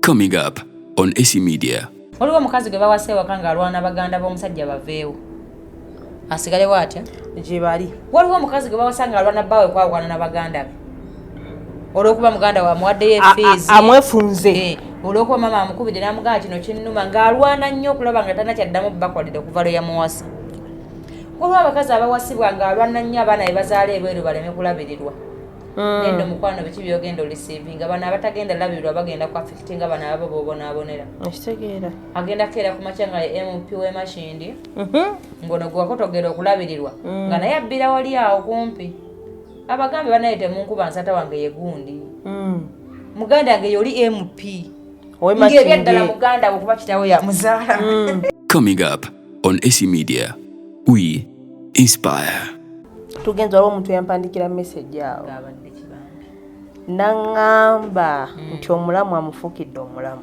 Coming up on AC Media. Waliwo omukazi gwe bawasa ewaka ng'alwana baganda b'omusajja baveewo, asigalewo atya? Gye bali. Waliwo omukazi gwe bawasa ng'alwana bbaawe kwawukana na baganda be olw'okuba muganda we amuwaddeyo efiizi, amwefunze. Olw'okuba maama amukubidde n'amugamba kino kinnuma, ng'alwana nnyo okulaba nga talina kyaddamu bakolera okuva lwe yamuwasa. Waliwo abakazi abawasibwa ng'alwana nnyo abaana be bazaala ebweru baleme kulabirirwa. Nendo mukwano, biki byogenda oreceivinga? Bano abatagenda labirirwa bagenda ku affectinga bano ababo bobonaabonera. Ekitegeera. Agenda kukeera ku makya nga ye MP w'e Makindye, ng'ono gwe wakotogera okulabirirwa nga naye abbira wali awo kumpi, abagambe banaye temunkuba, nsata wange ye gundi, muganda wange yoli MP ng'ebyaddala muganda we kuba kitawe yamuzaala. Coming up on AC Media. We inspire. Tugenza, waliwo omuntu yampandikira message awo. Ng'abadde kibambi. Naŋŋamba nti omulamu amufuukidde omulamu.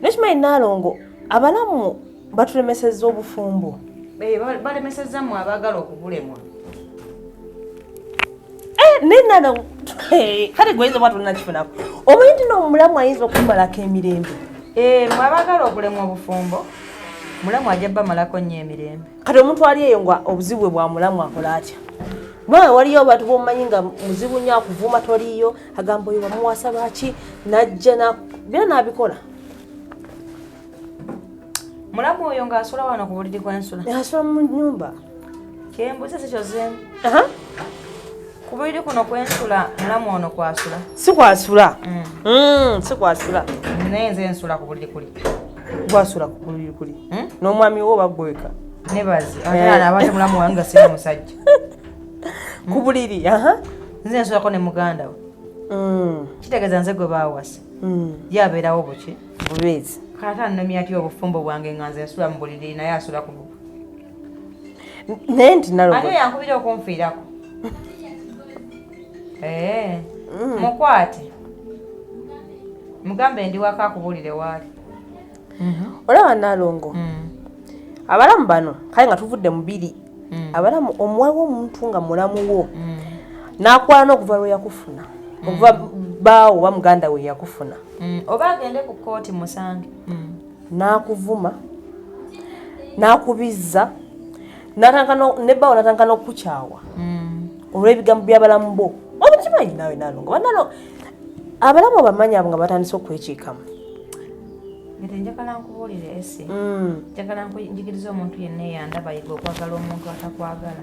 Nekimanyi Naalongo, abalamu batulemesezza obufumbo. Balemesezza mmwe abaagala okubulemwa. Naye Naalongo, kale gweyinza oba tonakifunako, omanyi nti nomulamu ayinza okumalako emirembe. Mwe abaagala okulemwa obufumbo, mulamu ajja bamalako nnyo emirembe. Kati omuntu ali eyo nga obuzibu bwe bwa mulamu akola atya? Kubanga waliyo abantu bomumanyi nga muzibu nnyo, akuvuma toliiyo, agamba oyo wamuwasa lwaki, najja byona nabikola. Mulamu oyo ng'asula wano ku buliri kw'ensula? Asula mu nyumba. Kyembuze si kyozeemu. Aha. Ku buliri kuno kwensula, mulamu ono kwasula? Si kwasula. Si kwasula. Naye nze nsula ku buliri kuli. Gwasula ku buliri kuli n'omwami wo bagweka? Nebazi ate abate mulamu wange nga sina musajja. Ku buliri, aha. Nze nsulako ne muganda we. Kitegeeza nze gwe baawasa. Ye abeerawo buki? Bubeezi. Kata annomya atya obufumbo bwange nga nze nsula mu buliri naye asula ku bubu? Naye nti nalongo. Ani yankubira okunfiirako? Mukwate mugambe ndi waka, akubuulire waali. Olaba Nalongo, abalamu bano, kale nga tuvudde mu biri, abalamu, omuwaliwo omuntu nga mulamu wo n'akwana okuva lwe yakufuna, okuva baawo oba muganda we yakufuna. Oba agende ku kkooti musange. N'akuvuma, n'akubizza, n'atandika ne bbaawo n'atandika n'okukukyawa olw'ebigambo by'abalamu bo. Omukimanyi naawe Nalongo, banalo abalamu obamanyi abo nga batandise okwekiikamu. Ngete njagala nkubuulire ese. Njagala njigirize omuntu yenna eyandaba, yiga okwagala omuntu atakwagala.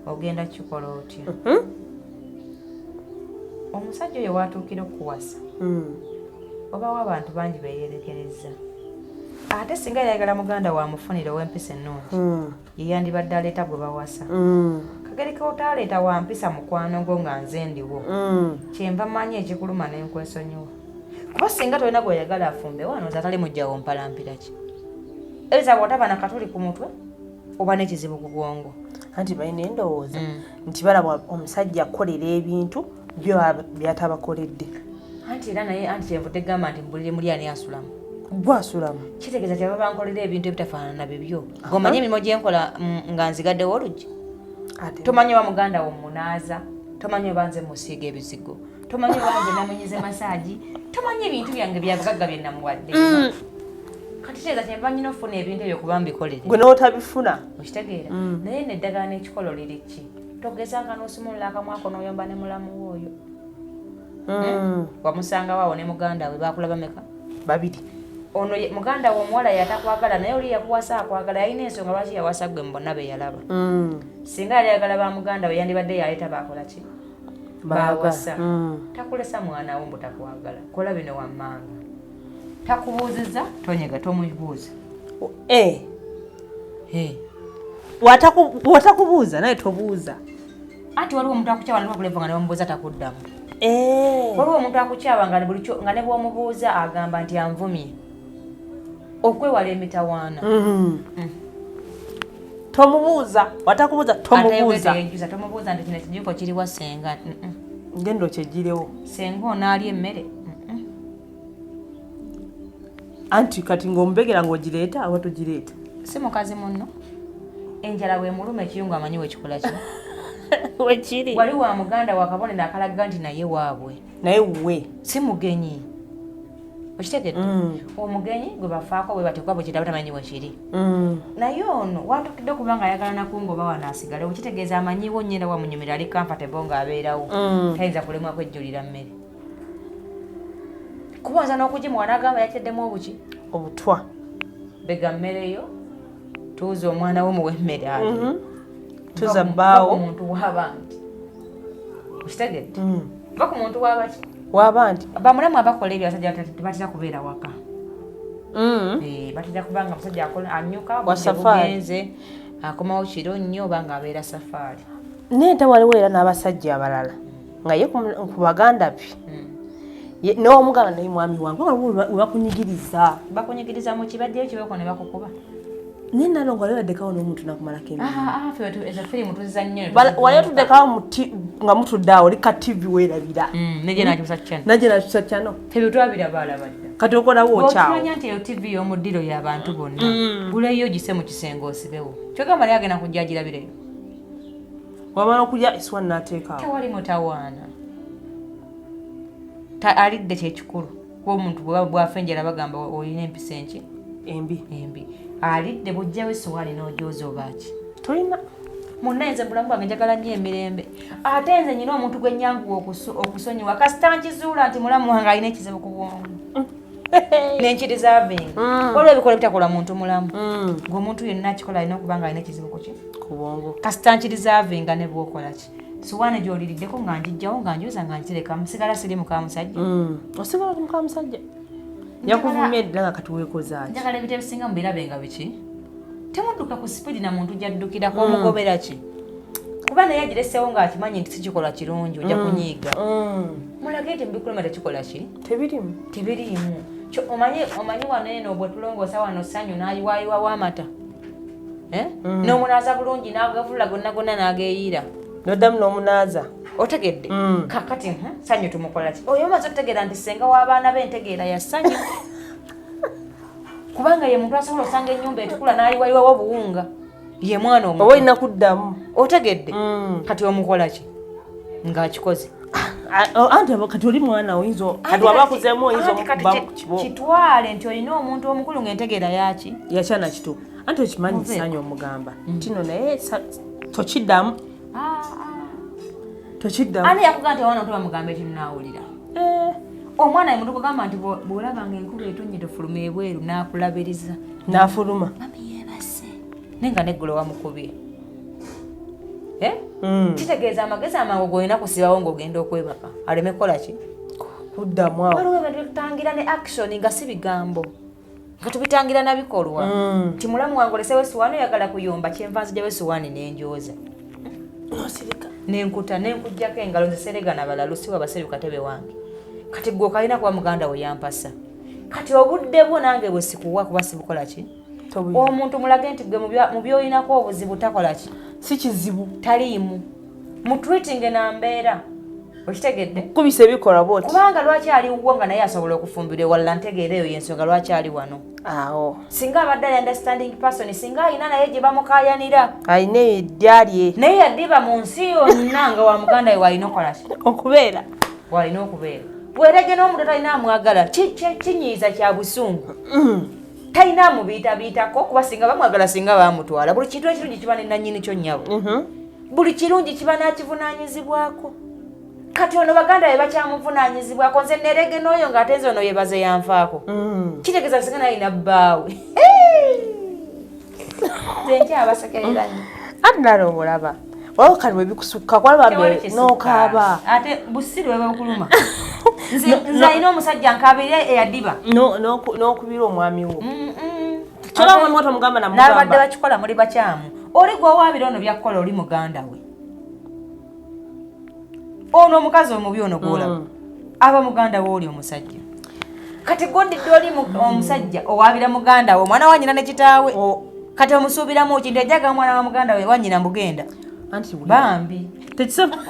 Ogenda kikola otya? Omusajja oyo watuukira okukuwasa, obawo abantu bangi beyerekereza. Ate singa yayagala muganda wamufunira ow'empisa ennungi, ye yandibadde aleeta gwe bawasa. Kageri kotaleeta wa mpisa mukwano gwo nga nze ndiwo, kyenva manyi ekikuluma nenkwesonyiwa. Kuba singa tolina gweyagala afumbe wano, nze atali mujjawo mpalampira ki? Eza bwotaba na katuli ku mutwe oba n'ekizibu ku bwongo. Anti balina endowooza nti balaba omusajja akolera ebintu byo byatabakoledde. Anti era naye, anti kyenvudde gamba nti mbulire muli ani asulamu. Gwasulamu. Kitegeeza kyaba bankolera ebintu ebitafaanana bibyo. Ng'omanyi emirimu gyenkola nga nzigaddewo oluggi. Ate tomanyi oba muganda wo munaaza, tomanyi oba nze musiiga ebizigo, tomanyi oba nze namunyize massage, tomanyi ebintu byange byabugagga bye namuwadde. Kati kitegeeza kyenva nyina okufuna ebintu ebyo kuba mbikolere. Gwe n'otabifuna. Okitegeera? Naye neddagala n'ekikolo liri ki? Togezanga n'osumulula akamwako n'oyomba ne mulamu wo oyo. Wamusangawo awo ne muganda we, bakulaba meka? Babiri. Ono muganda we omuwala yatakwagala, naye oli yakuwasa akwagala. Yalina ensonga lwaki yawasa gwe mu bonna be yalaba. Singa yali ayagala ba muganda we, yandibadde yaleeta bakola ki? Bawasa. Takulesa mwana wo mbu takwagala. Kola bino wammanga: takubuuziza, tonyega, tomubuuza. Eh. Watakubuuza naye tobuuza. Anti waliwo omuntu akukyawa nekulevu nga nebamubuuza takuddamu. Waliwo omuntu akukyawa nga nga ne bw'omubuuza agamba nti anvumye, okwewala emitawaana. Tomubuuza, watakubuuza tomubuuza. Atayogedde tomubuuza nti kino ekijiiko kiriwa senga. Ngenda okyeggirewo. Senga onaalya emmere? Anti kati ng'omubegera ng'ogireeta oba togireeta? Si mukazi munno, enjala bwemuluma ekiyungu amanyi wekikola ki. Wekiri. Wali wa muganda wakabonero akalaga nti naye waabwe. Naye wuwe. Si mugenyi. Okitegedde? Omugenyi gwe bafaako bwe batyo, kuba bwe kitaba tamanyi we kiri. Naye ono watukidde okuba nga ayagala nakunga oba wano asigalewo, kitegeeza amanyiwo nnyo era wamunyumira, ali comfortable ng'abeerawo. Tayinza kulemwa kwejjulira mmere, kuba oyinza n'okugimuwa n'agamba yateddemu obuki. Obutwa. Bega mmereyo, tuuza omwana wo, muwe emmere ali. Tuza bbaawo. Va ku muntu w'abandi, okitegedde? Va ku muntu w'abaki? W'abandi. Bamulamu abakola ebyo abasajja tebatera kubeera waka. Batera kubanga omusajja akola, anyuka Wa budde safari. bugenze, akomawo kiro nnyo oba nga abeera safaari. Naye te waliwo era n'abasajja abalala nga ye ku baganda be n'omugamba, naye mwami wange, waliwo we bakunyigiriza. Bakunyigiriza mu kibajjayo kibeeko ne bakukuba. Naye nalongo, wali oddekawo n'omuntu nakumalako emirimu? Ah, ah, ffe ezo firimu tuzizannyo ne Wali otuddekawo nga mutudde awo oli ka TV weerabira. Nejje nakyusa channel. Najje nakyusa channel. Ffe bye twabiraba alaba dda. Kati okolawo okyawo. Okimanya nti eyo TV y'omuddiro y'abantu bonna, guleyo ogise mu kisenge osibewo, kyogamba naye agenda kujja agirabireyo. Wamala okulya eswani n'ateekaawo. Tewali mutawaana. Alidde kyekikulu, kuba omuntu bwafa enjala bagamba olina empisa enki? Embi. Embi. Alidde, bw'ojjawo essowaani n'ogyoza obaaki? Tolina. Munnaye, nze bulamu bwange njagala nnyo emirembe, ate nze nyina omuntu gwe nyanguwa okusonyiwa kasita nkizuula nti mulamu wange alina ekizibu ku bwongo nenkirizavinga. Waliwo ebikola ebitakola muntu mulamu, ng'omuntu yenna akikola alina okuba nga alina ekizibu kuki? Ku bwongo. Kasita nkirizavinga, ne bwokola ki, sowaani gy'oliriddeko nga njijjawo, nga njoza, nga nkitereka, musigala siri muka musajja. Osigala oli muka musajja, yakuvumya edda, nga kati weekozaaki? Njagala ebintu ebisinga mubirabe nga biki, temudduka ku speed na muntu gyaddukirako. Omugobera ki? Kuba naye agiresewo ng'akimanyi nti sikikolwa kirungi, ojja kunyiiga. Mulage nti mubikuluma tekikola ki? Tebirimu. Tebiriimu. Omanyi wano eno bwe tulongoosa wano, Ssanyu n'ayiwaayiwawo amata. Eh? N'omunaaza bulungi n'agavulula gonna gonna n'ageeyiira. Noddamu n'omunaaza. Otegedde? Kakati Ssanyu tumukola ki? Oyo omaze okutegeera nti senga w'abaana be, entegeera ya Ssanyu, kubanga ye muntu asobola osanga ennyumba etukula n'ayiwayiwawo obuwunga, ye mwana oba omuto. Olina kuddamu. Otegedde? Kati omukola ki ng'akikoze? Anti kati oli mwana, oyinza kati waba akuzeemu, oyinza Anti kati omukuba ku kibo. Kitwale nti olina omuntu omukulu ng'entegeera yaki? Yakyana kito, anti okimanyi. Muveeko. Ssanyu omugamba tino, naye tokiddamu, tokiddamu. Ani yakugaa nti omwana omuto bamugamba ekintu naawulira? Omwana ye muntu kugamba nti bw'olabanga enkuba etonnye tofuluma ebweru, n'akulabiriza. N'afuluma. Mami yeebase, naye nga neggulo wamukubye. Eh? Kitegeeza amagezi amangu g'olina kusibawo ng'ogenda okwebaka aleme kukola ki? Kuddamu awo. Waliwo ebintu byetutangira ne action, nga si bigambo, nga tubitangira na bikolwa. Ti mulamu wange olesewo essuwaani, oyagala kuyomba, kyenva nzijawo essuwaani nenjoza. Nosirika. Nenkuta nenkujjako engalo, nze seregana balalu, siwa baseru katebe wange. Kati gwe okalina kuba muganda we yampasa, kati obudde bwo nange bwe sikuwa kuba sibukola ki? Tobulina. Omuntu mulage nti gwe mu byolinako obuzibu takola ki? Si kizibu. Taliimu, mutreatinge na mbeera, okitegedde? Kubisa ebikolwa bwoti. Kubanga lwaki aliwo nga naye asobola okufumbirwa ewalala? Ntegeera eyo yensonga lwaki ali wano. Awo. Singa abadde ali understanding person, singa alina naye gye bamukayanira. Alina eddya lye. Naye yaddiba mu nsi yonna nga wa muganda we walina okukola ki? Okubeera. Walina okubeera bwerege n'omuntu talina amwagala. Kinyiiza kya busungu, talina amubiitabiitako, kuba singa bamwagala singa bamutwala. Buli kintu ekirungi kiba ne nannyini kyo, nnyabo. Buli kirungi kiba nakivunaanyizibwako. Kati ono baganda be bakyamuvunaanyizibwako, nze nerege n'oyo ng'ate nze ono yebaze yanfaako. Kitegeeza singa naye alina bbaawe, nze nkyabasekerera nnyo. Ati nalongo, olaba waliwo kati webikusukka kwalaba. Tewali kisukka. N'okaaba. Ate busiru bwe bukuluma. Nze alina omusajja nkaabirira eyadiba. N'okubira omwami wo, kyoba omwami wo tomugamba. N'abadde Namugamba. bakikola muli bakyamu. Oli gwewaabira ono byakukola, oli muganda we ono omukazi omubi ono gwolaba aba muganda we oli omusajja. Kati gondidde oli omusajja owaabira muganda we, omwana wa nyina ne kitaawe. Kati omusuubiramu ki nti ajjaga omwana wa muganda we wa nyina mbugenda? Anti wulira. Bambi. Tekisobola,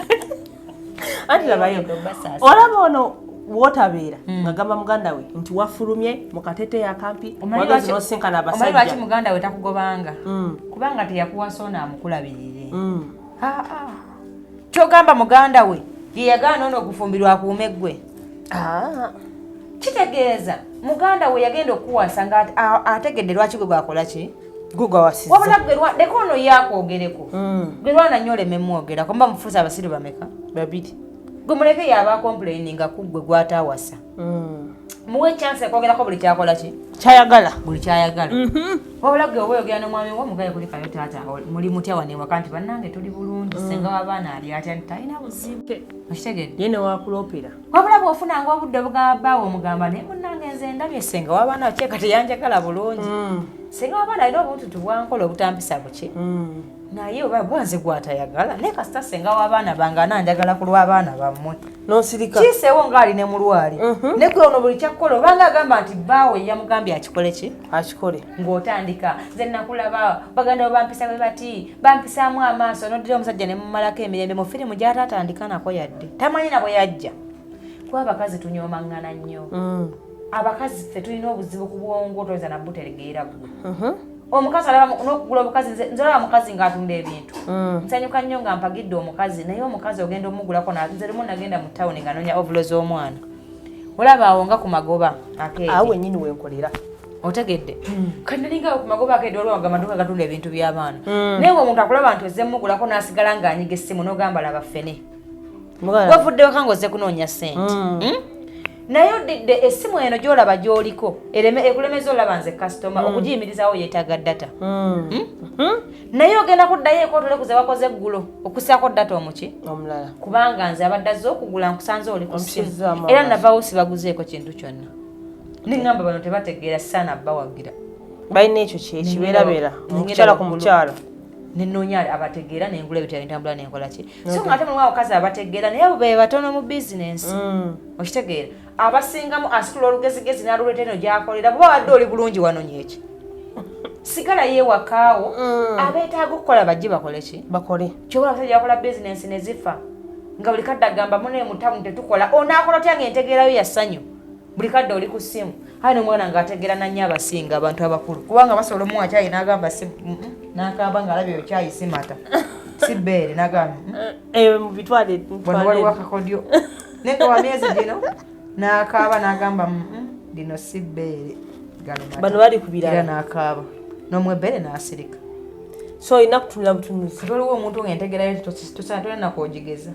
anti labayo. Basaasa. Olaba ono wootabeera ng'agamba muganda we nti wafulumye mu kateteeyi akampi, wagenze n'osinkana Omanyi lwaki abasajja. muganda we takugobanga? Kubanga teyakuwasa ono amukulabirire. Ah, ah. Kyogamba muganda we ye yagaana ono okufumbirwa akuume ggwe? Ah. Kitegeeza muganda we yagenda okuwasa nga ategedde lwaki gwe gwakola ki? Gwe gwawasizza. Wabula gwe leka ono ye akwogereko. Gwe lwana nnyo oleme mwogerako, mba mufuusa abasiru bameka? 2. Gwe muleke y'aba acomplaininga ku gwe gw'ataawasa. Muwe chance ekwogerako buli kyakola ki? Kyayagala. Buli kyayagala. Wabula gwe oba oyogera n'omwami wo omugaye kulikayo taata, muli mutya wano ewaka nti bannange tuli bulungi, ssenga w'abaana ali atya nti talina buzibu. Okitegedde? Ye ne wakuloopera. Wabula bw'ofunanga obudde obugamba bbaawe omugamba naye munnange nze ndabye ssenga w'abaana kyeka teyanjagala bulungi. Ssenga w'abaana alina obuntutu bwankola obutampisa buki. Naye oba bwanze gw'atayagala naye kasita ssenga w'abaana bange ananjagala ku lw'abaana bammwe. N'osirika. Kiiseewo ng'ali ne mulwali. Ne gwe ono buli kyakkola obanga agamba nti bbaawe yamugambye akikole ki? Akikole. Ng'otandika nze nakulaba baganda bo bampisa bwe bati bampisaamu amaaso n'oddira omusajja ne mumalako emirembe mu firimu gy'ataatandika nako yadde tamanyi na bwe yajja. Kuba abakazi tunyoomangana nnyo. Abakazi ffe tulina obuzibu ku bwongo toyinza na butegeera ggwe. Omukazi alaba n'okugula obukazi, nze olaba mukazi ng'atunda ebintu. Nsanyuka nnyo nga mpagidde omukazi, naye omukazi ogenda omugulako nze lumu nagenda mu tawuni nga noonya ovulo z'omwana. Olaba awo nga ku magoba akeedi. Awo wennyini wenkolera. Otegedde? Kati nalinga awo ku magoba akeedi waliwo amaduuka agatunda ebintu by'abaana. Naye ng'omuntu akulaba nti ozze mugulako n'asigala ng'anyiga essimu n'ogamba laba ffene. Wavudde waka ng'ozze kunoonya ssente. Naye odidde essimu eno gy'olaba gy'oliko ekulemeza olaba nze kasitoma okugiyimirizaawo yeetaaga data. Naye ogenda kuddayo eka otole ku ze wakoze eggulo okussaako data omuki? Omulala. Kubanga nze abadde azze okugula nkusanze oli ku ssimu. Omusizaamu Era amaaso. navaawo sibaguzeeko kintu kyonna. Ne ŋŋamba bano tebategeera saana bawagira. Balina ekyo kibeerabeera. Omukyala ku mukyala. Ne nnoonya abategeera ne ngula ebitabo ntambula ne nkola ki. So ng'ate mulimu abakazi abategeera naye abo be batono mu bizinensi. Okitegeera? Abasingamu asitula olugezigezi n'aluleeta eno gy'akolera bw'oba wadde oli bulungi wanonye eki. Sigala yeewakaawo, abeetaaga okukola bajje bakole ki? Bakole. Ky'oba abasajja bakola bizinensi ne zifa. Nga buli kadde agamba munne mu tawuni tetukola. Onaakola otya ng'entegeerayo ya ssanyu? Buli kadde oli ku ssimu. Aye n'omwana ng'ategeera na nnyo abasinga abantu abakulu. Kubanga basobola omuwa kyayi n'agamba si, n'akaaba ng'alabye oyo kyayi si mata. Si bbeere n'agamba, Mu bitwale, Wano waliwo akakodyo. Naye nga wa myezi gino n'akaaba n'agamba, lino si bbeere. Gano mata. Bano bali ku birala. Era n'akaaba. N'omwebbeere n'asirika. So olina kutunula butunuzi. Kati waliwo omuntu ng'entegeerayo tosaana tolina na kwogigeza.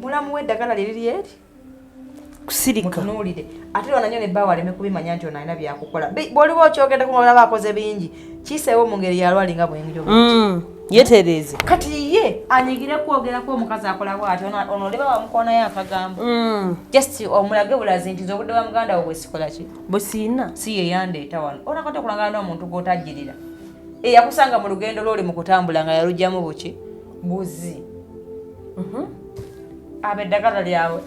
Mulamu we eddagala lye liri eri? Kusirika. Mutunuulire. Ate lwana nnyo ne bbaawe aleme kubimanya nti ono alina by'akukola. Bw'oliba okyogeddeko ng'olaba akoze bingi, kiiseewo mu ngeri ya lwali nga bwe njogedde. Yeetereeze. Kati ye anyigire kwogerako omukazi akola bw'atyo, ono oliba wamukoonayo akagambo. Just omulage bulazi nti nze obudde bwa muganda wo bwe sikola ki? Bwe siina. Si ye yandeeta wano. Olaba kati okulangana n'omuntu gw'otajjirira. Eyakusanga mu lugendo lw'oli mu kutambula nga yaluggyamu buki? Buzi. Abo eddagala lyabwe.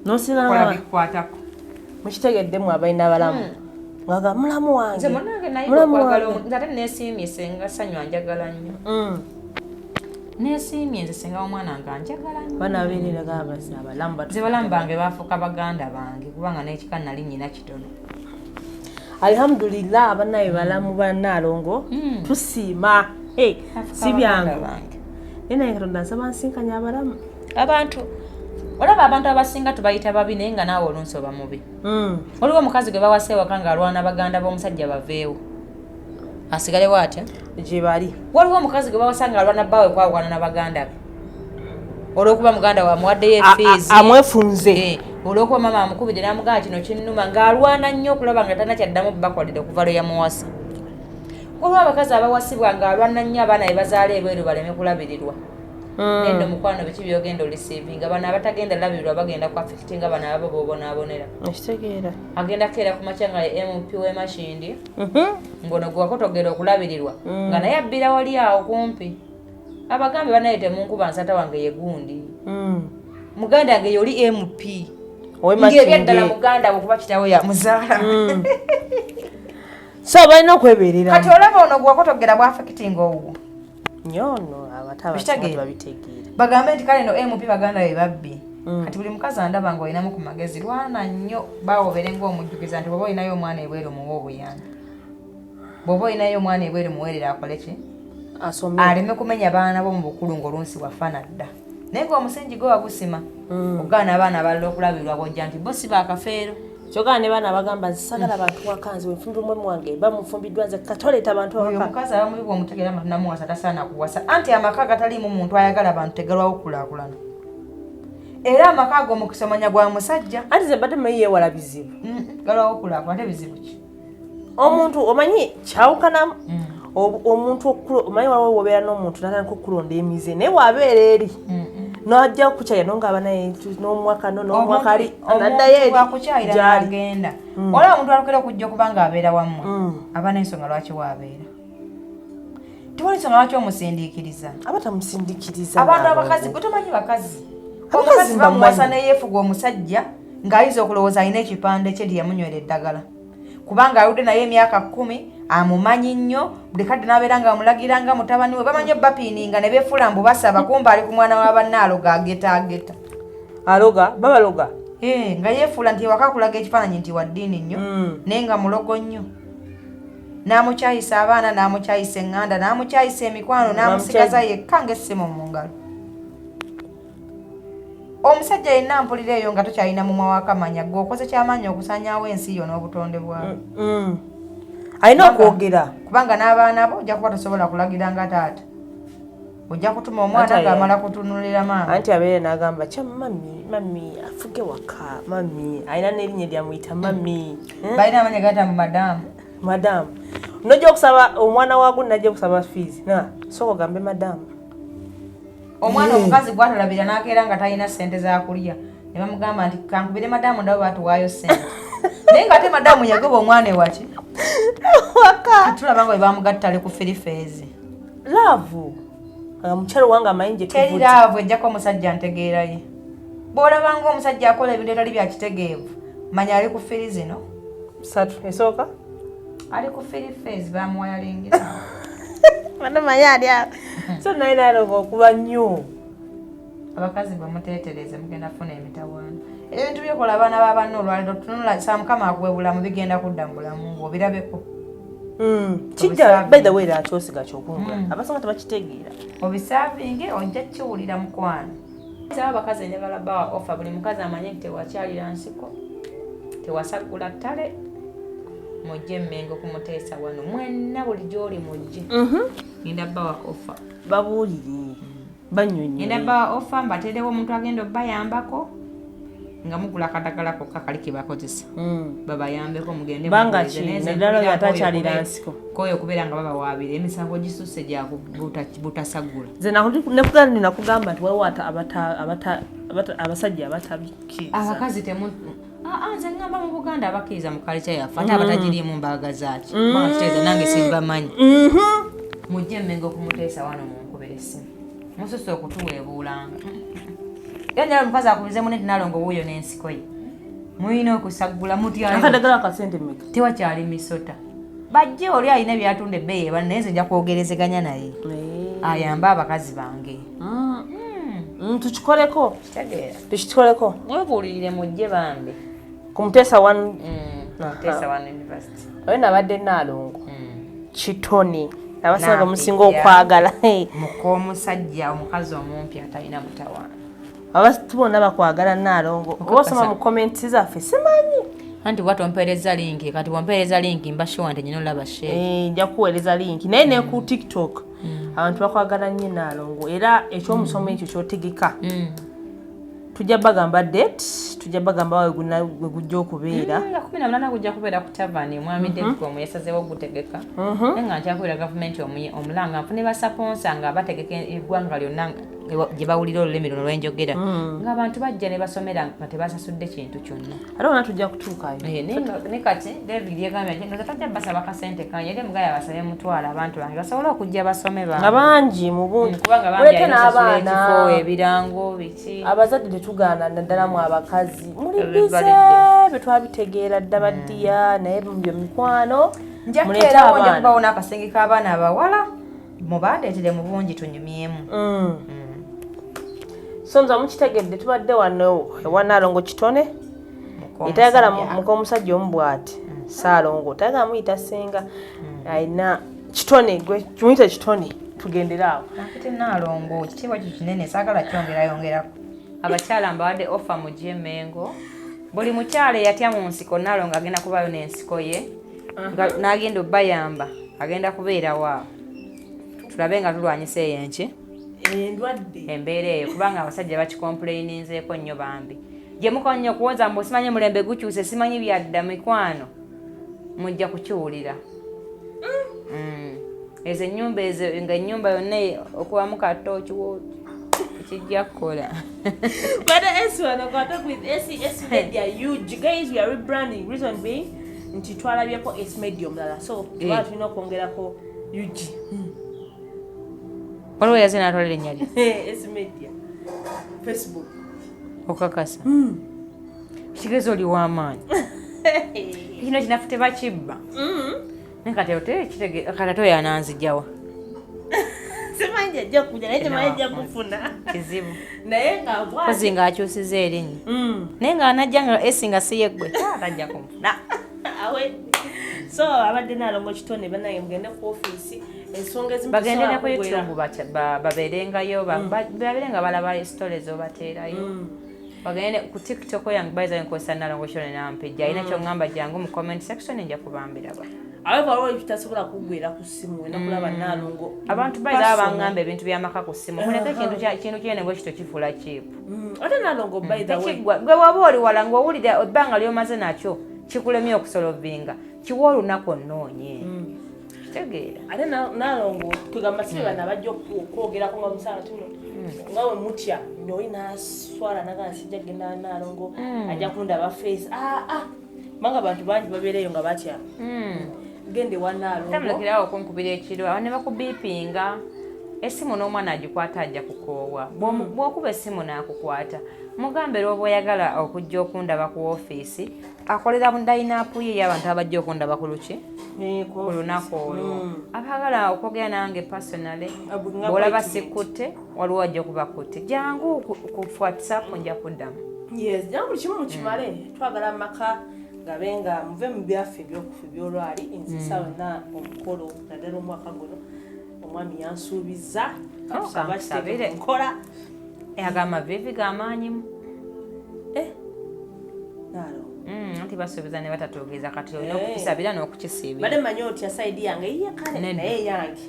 N'osigala Kola nga bikukwatako. Mukitegedde mmwe abalina abalamu. Nga mulamu wange. Nze munnange naye Mulamu okwagala wange. omuntu, nze ate neesiimye ssenga Ssanyu anjagala nnyo. Neesiimye nze ssenga w'omwana nga anjagala nnyo. Baana abeerera gabasa abalamu batu. Nze balamu bange baafuuka baganda bange kubanga n'ekika nali nnyina kitono. Alhamdulillah abannaye balamu bannaalongo. Tusiima. Hey, Baafuuka si baganda byangu. bange. Naye naye Katonda nsaba nsinkanye abalamu. Abantu olaba abantu abasinga tubayita babi naye nga naawe olunsi oba mubi. Waliwo omukazi gwe bawasa ewaka ng'alwana baganda b'omusajja baveewo. Asigalewo atya? Gye bali. Waliwo omukazi gwe bawasa ng'alwana bbaawe kwawukana na baganda be. Olw'okuba muganda we amuwaddeyo effiizi. Amwefunze. Olw'okuba maama amukubidde n'amugamba kino kinnuma ng'alwana nnyo okulaba nga talina kyaddamu bakolera okuva lwe yamuwasa. Waliwo abakazi abawasibwa ng'alwana nnyo abaana be bazaala ebweru baleme kulabirirwa. Nendo mukwano biki by'ogenda oreceivinga bano abatagenda labirirwa bagenda ku affectinga bano ababo b'obonaabonera. Ekitegeera. Agenda kukeera ku makya nga ye MP w'e Makindye. Ng'ono gwe wakotogera okulabirirwa. Nga naye abbira wali awo kumpi. Abagambe banaye temunkuba nsata wange ye gundi. Muganda wange yoli MP. Ow'e Ng'ebyaddala Makindye. muganda we kuba kitaawe yamuzaala. So balina okwebeereramu. Kati olaba ono gwe wakotogera bw'affectinga owuwo. Nnyo nno abato abasinga Okitegeera? tebabitegeera. Bagambe nti kale no MP baganda be babbi. Kati buli mukazi andaba ng'olinamu ku magezi lwana nnyo baawobere ng'omujjukiza nti bw'oba olinayo omwana ebweru muwe obuyambi. Bw'oba olinayo omwana ebweru muweerere akole ki? Asome. Aleme kumenya baana bo mu bukulu ng'olunsi wafaana dda. Naye ng'omusingi gwe wagusima, ogaana abaana abalala okulabirwa bwojja nti bo si bakafeero. Kyogana ne baana bagamba, nze sagala bantu waka, nze wenfumbira omwami wange, bamufumbiddwa, nze katoleeta abantu Oyo awaka. Omukazi aba mubi bw'omutegeera nga tonamuwasa, tasaana kuwasa, anti amaka agataliimu muntu ayagala bantu tegalwawo okukulaakulana, era amaka ago omukisa omanya gwa musajja. Anti nze mbadde manyi yeewala bizibu. Galwawo okukulaakulana, ate bizibu ki? Omuntu omanyi kyawukanamu. Omuntu omanyi waliwo wobeera n'omuntu natandika okulonda emize, naye wabeera eri najja okukyaya nongaaba naye n'omwaka no n'omwaka ali naddayo eri Wakukyayira gyali. N'agenda, olaba omuntu alukera okujja okuba nga abeera wammwe, aba n'ensonga lwaki waabeera. Tewali nsonga lwaki omusindiikiriza. Aba tamusindikiriza. Abantu Nalongo. abakazi, gwe tomanyi bakazi. Abakazi Omukazi mbamanyi. bamuwasa neyeefuga omusajja ng'ayinza okulowooza alina ekipande kye nti yamunywera eddagala, kubanga aludde naye emyaka 10, amumanyi nnyo, buli kadde n'abeera nga amulagira nga mutabani we. Bamanyi obapiininga ne beefuula mbu basaba, kumba ali ku mwana wa banne aloga, agetaageta. Aloga, babaloga. Eh, nga yeefuula nti ewaka akulaga ekifaananyi nti wa ddiini nnyo, naye nga mulogo nnyo, n'amukyayisa abaana, n'amukyayisa eŋŋanda, n'amukyayisa emikwano, n'amusigaza yekka ng'essimu mu ngalo. Omusajja yenna mpulira eyo nga tokyalina mumwa wakamanya, gwe okoze kyamaanyi okusanyawo ensi yo n'obutonde bwawe. Alina okwogera. Kubanga n'abaana bo ojja kuba tosobola kulagira nga taata, ojja kutuma omwana Ate ng'amala kutunulira maama. Anti abeere n'agamba kya mami, mami afuge waka, mami alina n'erinnya lyamuyita mami. Eh? Balina amanya gata mu madamu. Madamu, nojja okusaba omwana wagu, najja okusaba fees, na sooka ogambe madamu. Omwana omukazi gwatalabira n'akeera nga talina ssente zakulya ne bamugamba nti kankubire madamu ndabo batuwaayo ssente, naye nga ate madamu yagoba omwana ewaki. Waka. Tulaba nga bwe bamugatta ali ku three phase. Love nga mukyalo wange amanyi gye Teri tuvudde. Love ejjako omusajja ntegeeraye. Bw'olabanga omusajja akola ebintu ebitali bya kitegeevu, manya ali ku three zino. Satu esooka. Ali ku three phase, bamuwayalingira. Madamu ye ali awo, so naye nalonga okuba nnyo. Abakazi bwe muteetereze mugenda kufuna emitawaana. Ebintu byokola abaana ba banna olwaliro, tunula sa Mukama akuwe bulamu, bigenda kudda mu bulamu bwo, obirabeko. Kijja, by the way, era kyosiga kyokungula, abasinga tebakitegeera. Obisaavinge, ojja kiwulira mukwano. Aba abakazi njagala bawa offer, buli mukazi amanye nti tewakyalira nsiko, tewasaggula ttale, mujje emmengo kumuteesa wano mwenna, buli gyoli mujje, ngenda bawa offer. Babuulire, Ngenda bannyonnyole. Bawa offer, mbateerewo omuntu agenda obbayambako nga mugula akadagala kokka kali kebakozesa, babayambeko mugende Banga mugulize. ki? Naye nze Naddala oyo mpulira atakyalira nkooye nsiko. Nkooye okubeera nga babawaabira, emisango gisusse gya butasaggula. Nze nekugamba nakugamba nti waliwo abasajja abatabikkiriza. Abakazi temu. Ah, ah, nze ngamba mu Buganda abakkiriza mu kalica yaffe, ate abatagiriimu mbaga zaaki? Kubanga kitegeeza nange sibamanyi. Mujje emmengo okumuteesa wano, munkubira essimu, mususse okutuweebuulanga. Era njala omukazi akubize mune nti nalongo wuuyo n'ensiko ye, mulina okusaggula mutyayo. Akadagala akasente meka? Tewakyali misota, bajje oli alina byatunda ebbeeyi ebana, naye nze nja kwogerezeganya naye ayambe abakazi bange. Tukikoleko. Kitegeera. Tukikoleko. Mwebuulirire, mujje bambi. Ku Muteesa One. Muteesa One University. Oyo nabadde Naalongo Kitone, abasinga Nampijja. musinga okwagala. Muk'omusajja omukazi omumpi atalina mutawaana. Abatu bonna bakwagala Naalongo, oba osoma mu comments zaffe, simanyi. Anti bwa tompeereza link, kati bwompeereza link mba sure nti nyina olaba share. Eh, nja kuweereza link, naye ne ku TikTok abantu bakwagala nnyo Naalongo, era ekyomusomo ekyo kyotegeka, tujja bagamba date, tujja bagamba we gujja okubeera. Nga 18 gujja kubeera ku tavani, omwami David yasazeewo gutegeka, naye nga nkyakubira gavumenti omulanga nfune basponsor nga bategeka eggwanga lyonna gye bawulira olulimi luno lwenjogera, ng'abantu bajja ne basomera nga tebasasudde kintu kyonna. Ate wona tujja kutuukayo. Eh, naye ne kati David yagambye nti ndoza tajja basaba kasente kange, eri mugaye abasabe mutwalo, abantu bange basobole okujja basome Nga bange. bangi mu bungi. Kubanga bambi Mulete alina osasula ekifo, n'abaana. ebirango biki. Abazadde tetugaana, naddala mu abakazi muli busy. Everybody. Bye twabitegeera dda baddiya, naye byo mikwano, Nja muleete kuteerawo, nja abaana. kubawo n'akasenge k'abaana abawala, mubandeetere mu bungi tunyumyemu. So nza mukitegedde, tubadde wano ewa Naalongo Kitone, etayagala muka omusajja omu bw'ati Saalongo, tayagala muyita senga, alina kitone, gwe muyite Kitone. Tugendere awo. Ate Naalongo, ekitiibwa kyo kinene, saagala kyongerayongerako. Abakyala mbawadde offer, mujje Mengo. Buli mukyala eyatya mu nsiko, Naalongo agenda kubaayo n'ensiko ye n'agenda obbayamba, agenda kubeerawo awo tulabe nga tulwanyisa eyo enki Endwadde. Embeera eyo, kubanga abasajja bakicomplaininzeeko nnyo bambi. Gye mukola nnyo okuwoza mbu simanyi mulembe gukyuse, simanyi byadda, mikwano mujja kukiwulira. Ezo ennyumba ezo nga ennyumba yonna okubamu katookiwo kijja kukola. But S one got up with S S Media huge. Guys, we are rebranding. Reason being, nti twalabyeko S Media omulala. So, tuba tulina okwongerako UG. Waliwo yaze n'atwala erinnya lye? S Media. Facebook. Okakasa kitegeeza oli w'amaanyi, kino kinafu tebakibba. Naye kati ote kati ate oyo ananzijjawa? Simanyi ajja kujja, naye temanyi ajja kufuna. Kizibu. Naye nga bw'ati. Kozi ng'akyusiza erinnya, naye ng'anajja nga esi nga si yeggwe, tajja kunfuna. Awedde. So abadde Naalongo Kitone, bannange mugende ku ofiisi, ensonga ezimu Bagende ne tezisobola ku kuggwera. YouTube, babeerengayo, babeere nga balaba stories obateerayo. Bagende ku TikTok yange, bayiza nkozesa Nalongo Kitone Nampejja. Alina kyoŋŋamba, jangu mu comment section, nja kubambiraba. However, waliwo ebitasobola kuggwera ku ssimu, wena kulaba Naalongo Abantu bayiza baŋŋamba ebintu by'amaka ku ssimu. Muleke ekintu kintu kyene bwe kityo kifuula cheap. Ate Naalongo, by the way, Tekiggwa. Gwe waba oli wala ng'owulira ebbanga ly'omaze nakyo kikulemye okusolvinga, kiwa olunaku onnoonye, kitegeera. Ate Naalongo tugamba si bano abajja okwogerako nga musaala tuno nga we mutya noyi naswala nagaa sijja kugenda Naalongo, ajja kundaba face. Aa, kubanga abantu bangi babeereyo nga batya. Gende wa Naalongo. Tamulekerawo okunkubira ekiro awo ne bakubipinga essimu n'omwana agikwata ajja kukoowa. Bw'okuba essimu n'akukwata, mugambe lwoba oyagala okujja okundaba ku ofiisi. Akolera line-up ye ey'abantu abajja okundaba ku luki Eh, ku lunaku olwo. Abaagala okwogera nange personally, Nga bw'olaba appointment. sikutte, waliwo ajja okuba kutte, jangu ku WhatsApp, nja kuddamu. Yes, jangu buli kimu mukimale. Twagala amaka gabe nga muve mu byaffe ebyokufa ebyolwali. Nze saawa yonna omukolo, naddala omwaka guno omwami yansuubiza. Oh, Katusaba kankusabire. kiteeke mu nkola. Agamba vivi gamaanyimu. Eh, Naalongo. Anti basuubiza ne batatuukiriza, kati olina Eh. okukisabira n'okukisiibira. Badde manyi otya side yange iye kale. Nedda. Naye yange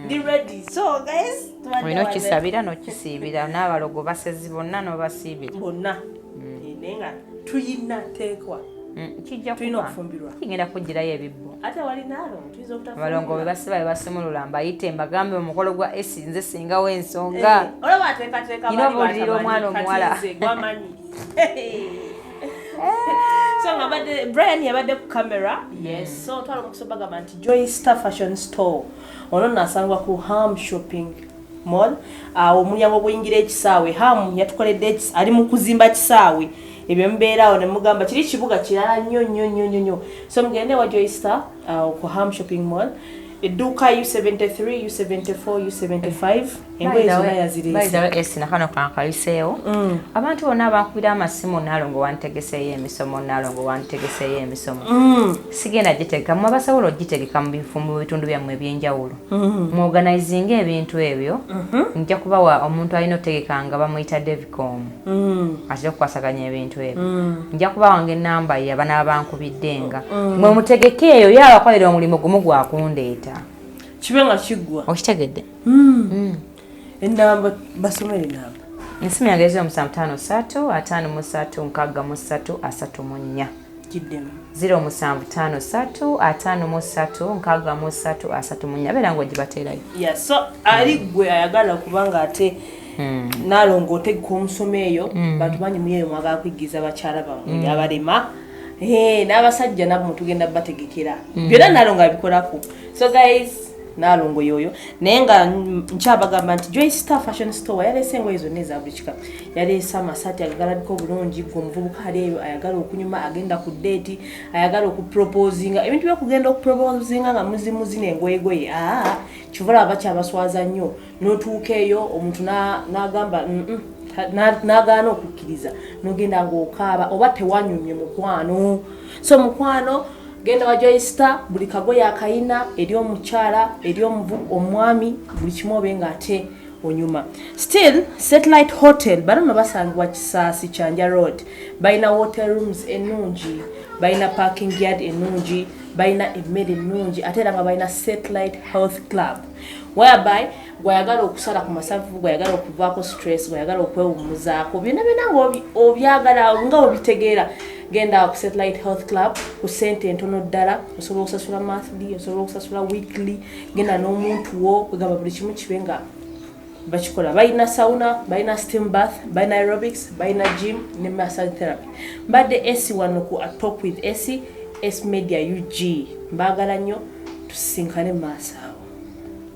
ndi ready. So guys, tubadde Olina wano. okukisabira n'okukisiibira, n'abalogo basezi bonna n'obasiibira. Bonna. Eh, naye nga tuyina teekwa Kijja tulina kuba okufumbirwa. Kigenda kugirayo ebibbo. Ate wali Naalongo tuyinza Abalongo bwe obutafumbirwa. basiba bwe basimulula, mbayite mbagambe omukolo gwa esi nze singawo ensonga. Eh, olaba ateekateeka Nina bali obuulirira batamanyi, omwana kati omuwala. nze gwamanyi. So nga badde Brian yabadde ku camera. Yes, so twala omukisa bagamba nti Joy Star Fashion Store ono nasangwa ku Ham Shopping Mall, awo omulyango oguyingira ekisaawe. Ham yatukoledde ali mu kuzimba kisaawe, ebyo mubeeraawo ne mugamba kiri kibuga kirala nnyo nnyo nnyo nnyo nnyo. So mugende wa Joy Star awo ku Ham Shopping Mall, edduuka U73, U74, U75, engoye zonna yazireese. Esi nakano kankayiseewo. Abantu bonna abankubira amasimu, "Naalongo wantegeseeyo emisomo, Naalongo wantegeseeyo emisomo," sigenda gitegeka. Mwe abasobola ogitegeka mu bifo mu bitundu byammwe ebyenjawulo, muorganizinga ebintu ebyo. Nja kubawa omuntu alina otegeka nga bamuyita Devicom, atera okukwasaganya ebintu ebyo. Nja kubawanga enamba ye abanaaba bankubiddenga, mwe mutegeke eyo ye abakolera omulimu gumu gwakundeeta. Kibe nga kiggwa. Okitegedde? Enamba, basomere enamba. Ensimu yange 0753 53 63 34. Kiddemu. 0753 53 63 34. Abeera nga ogibateerayo. Yeah, so ali gwe ayagala kubanga ate Naalongo otegeka omusomo eyo, bantu bangi muyeyo mwagala kuyigiriza bakyala bammwe abalema. Eh, n'abasajja nabo mutugenda bategekera byonna, Naalongo abikolako. So guys, Naalongo yoyo, naye nga nkyabagamba nti Joy Star Fashion Store yaleese engoye zonna eza buli kika, yaleese amasaati agagalabika obulungi. Gwe omuvubuka ali eyo ayagala okunyuma, agenda ku date, ayagala okuproposinga, ebintu byokugenda okuproposinga nga muzimuzina engoyegoye, aa kivala bakyabaswaza nnyo. N'otuuka eyo omuntu n'agamba n'agaana okukkiriza, n'ogenda ng'okaaba oba tewanyumye mukwano. So mukwano, Genda wa Joystar, buli kagoye akayina, eri omukyala, eri omuvu, omwami, buli kimu obe nga ate onyuma. Still Satellite Hotel, bano no basangibwa Kisaasi, Kyanja Road. Balina hotel rooms ennungi, balina parking yard ennungi, balina emmere ennungi, ate era nga balina Satellite Health Club, whereby gwayagala okusala ku masavu, gwayagala okuvaako stress, gwayagala okwewummuzaako, byonna byonna nga obyagala, nga obitegeera, genda ku Satellite Health Club ku sente entono ddala. Osobola okusasula monthly, osobola okusasula weekly. Genda n'omuntu wo, kwegamba buli kimu kibe nga bakikola. Balina sauna, balina steam bath, balina aerobics, balina gym ne massage therapy. Mbadde Ac wano ku Talk with Ac, S Media UG. Mbaagala nnyo, tusisinkane mu maaso awo.